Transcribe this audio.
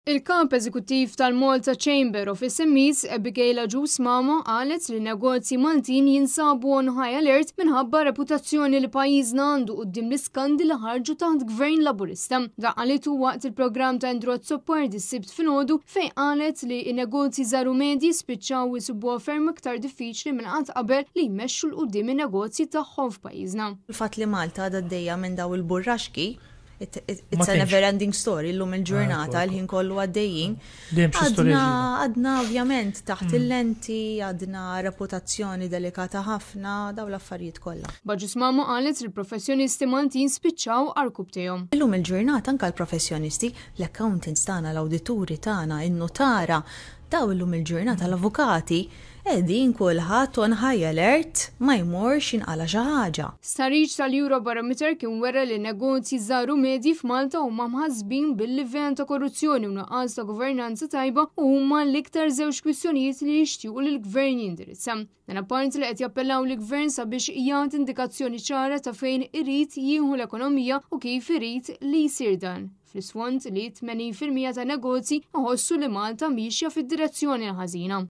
Il-Kap Eżekuttiv tal-Malta Chamber of SMEs, Abigail Agius Mamo, qalet li negozji Maltin jinsabu on high alert minħabba reputazzjoni li pajjiżna għandu quddiem l-iskandi li ħarġu taħt Gvern Laburista. Dan qalitu waqt il-programm ta' Andrew Azzopardi s-Sibt filgħodu fejn qalet li n-negozji żgħar u medji spiċċaw isibuha ferm iktar diffiċli minn qatt qabel li jmexxu 'l quddiem in-negozji tagħhom f'pajjiżna. Il-fatt li Malta għadha għaddejja minn dawn il-burraxki It's a never ending story illum il-ġurnata l-ħin kollu għaddejjin. Għadna, għadna ovvjament taħt mm. il-lenti, għadna reputazzjoni delikata ħafna, daw l-affarijiet kollha. Agius Mamo qalet li l-professjonisti Maltin spiċċaw għarkupptejhom. Illum il-ġurnata anka l-professjonisti, l-accountants tagħna, l-awdituri tagħna, in-nutara, daw illum il-ġurnata l-avukati, Qegħdin kulħadd on high alert ma jmurx jinqala' xi ħaġa. Stħarriġ tal-Eurobarometer kien wera li negozji żgħar u medji f'Malta huma mħassbin bil-livell ta' korruzzjoni u nuqqas ta' governanza tajba u huma l-iktar żewġ kwistjonijiet li jixtiequ li l-gvern jindirizza. Dan apparti li qed jappellaw lill-gvern sabiex jagħti indikazzjoni ċara ta' fejn irid jieħu l-ekonomija u kif irid li jsir dan. Fl-isfond li 80% ta' negozji iħossu li Malta miexja fid-direzzjoni l-ħażina.